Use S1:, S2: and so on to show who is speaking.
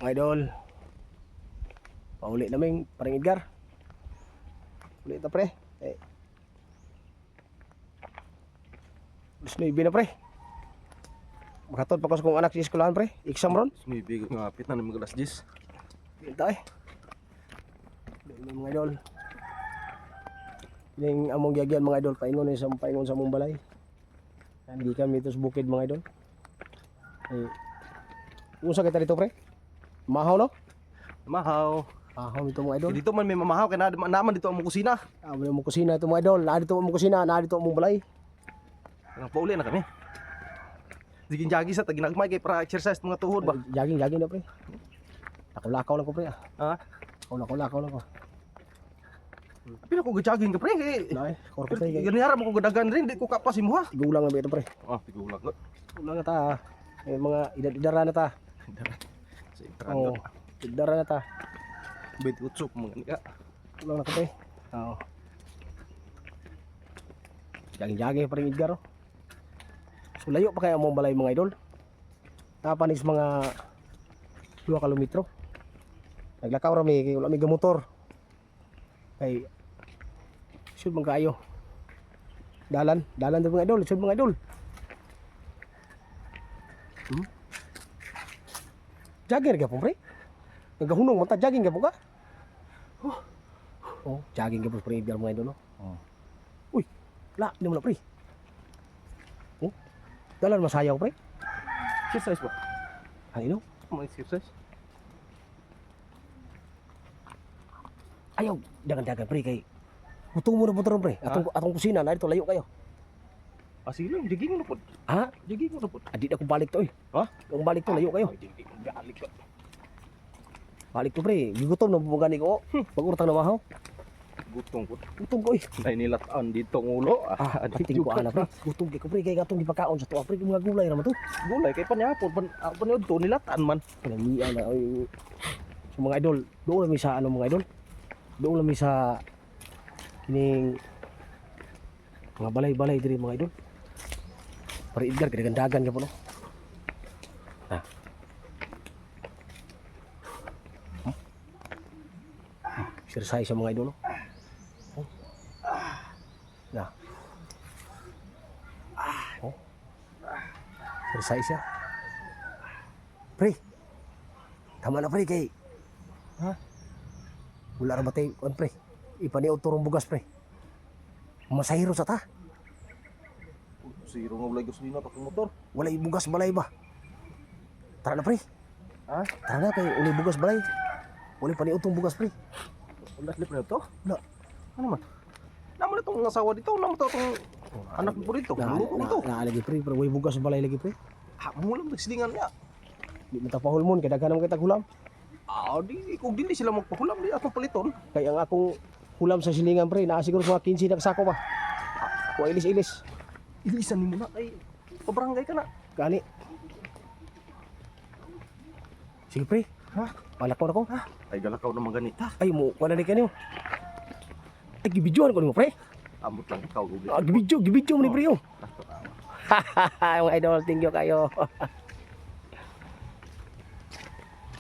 S1: Mga idol. Pauli namin, parang Edgar. Uli ta, pre. Eh. Alas 9 na, pre. Makatod pa ko sa kong anak sa eskwelahan, pre. Exam ron.
S2: Sumibig nga apit na ng mga alas 10.
S1: Dito eh. Uli na, mga idol. Yung among giyagyan, mga idol, paingon sa paingon sa among balay. Yan, gikan mi dito sa bukid, mga idol. Eh, unsa kita dito, pre? Mahaw, no?
S2: Mahaw.
S1: Mahaw nito, mga idol.
S2: Kaya dito man may mamahaw kay na naman dito ang kusina.
S1: Ah, wala mong kusina ito, mga idol. Naa dito mong kusina, naa dito mong balay.
S2: Nang pauli na kami. Sige jogging sa taginagmay kay para exercise mga tuhod ba.
S1: Jogging, jogging na, pre. Lakaw-lakaw lang ko, pre. Ah.
S2: Ha?
S1: Lakaw-lakaw lang ko.
S2: Pila ko jogging ka, pre. Eh,
S1: Wala eh, korko tayo. Kay.
S2: ganihara mo ko gadagan rin, di ko kapas imo ha.
S1: Tigulang na ba ito, pre?
S2: Ah, tigulang ko.
S1: Tigulang na ta. Ah. May mga edad-idara na ta.
S2: Sa
S1: Oo.
S2: entrando.
S1: Idara na ta.
S2: 28 mga nika.
S1: Tigulang na ko, pre. Oo. Jogging-jogging pa rin Edgar, oh. So layo pa kaya mong balay, mga idol. Tapan is mga 2 kilometro. Naglakaw ra mi kay wala mi gamotor. Kay sud man kaayo. Dalan, dalan to, mga idol, sud, mga idol. Jogger ka po, pre. Nagahunong man ta, jogging ka po ka. Oh, jogging ka po, pre, Edgar, mga idol. Oh. Uy, la, hindi mo na, pre. Oh, dalan masayaw, pre.
S2: Exercise ba?
S1: Ano?
S2: Mga exercise.
S1: Ayaw, dagan-dagan, pre, kay gutom mo na po pre. Atong atong kusina na dito layo kayo.
S2: Ah, sige lang, jogging na po.
S1: Ha?
S2: Jogging na po.
S1: Adi na ko balik to eh.
S2: Ha?
S1: Kung balik to layo kayo.
S2: Ay, di ko balik ko.
S1: Balik to, pre. Gigutom na po gani ko. Pag-urtang na mahaw.
S2: Gutom ko.
S1: Gutom ko eh.
S2: Ay nilataan dito ang ulo.
S1: Ah, pating ko ana, pre. Gutom kay ko, pre, kay atong gipakaon sa tuwa, pre, mga gulay ra man to.
S2: Gulay kay panyapon pan ah, panyod to nilataan man.
S1: Kalamian na oy. So mga idol, doon lang mi sa ano, mga idol. Doon lang mi sa kining mga balay-balay diri, mga idol. Pare Edgar, kadagandagan ka po, no. Ah. Exercise sa mga idol, no? Oh. Na. Oh. Exercise siya. Pre. Tama na, pre, kay.
S2: Ha?
S1: Wala ra ba tayo, kuwan, pre? Ipaniod turong bugas, pre. Masahiro sa ta.
S2: Zero nga walay gasolina ta motor.
S1: Walay bugas balay ba? Tara na, pre.
S2: Ha?
S1: Tara na kay walay bugas balay. Walay paniod tong bugas, pre.
S2: Wala slip na to.
S1: Na.
S2: Ano man? Namo na tong asawa dito, namo to tong anak mo dito.
S1: Na,
S2: Luto
S1: na,
S2: to.
S1: na, lagi, pre, pero walay bugas balay lagi, pre.
S2: Ha, mo lang silingan niya.
S1: Di man ta pahulmon kay daghan naman kita hulam.
S2: Ah, di kung dili sila magpahulam di atong paliton.
S1: Kay ang akong hulam sa silingan, pre, naa siguro sa mga 15 na kasako ba. Wa ilis-ilis.
S2: Ilisan nimo na kay pabarangay ka na.
S1: Gani. Sige, pre.
S2: Ha?
S1: Palakaw na ko.
S2: Ay galakaw naman ganita.
S1: Ay mo, wala ni kanyo. Ay, gibidyoan ko nimo, pre.
S2: Amot lang ikaw ug.
S1: Ah, gibidyo, gibidyo mo ni pre, oh. Mga idol, thank you kayo.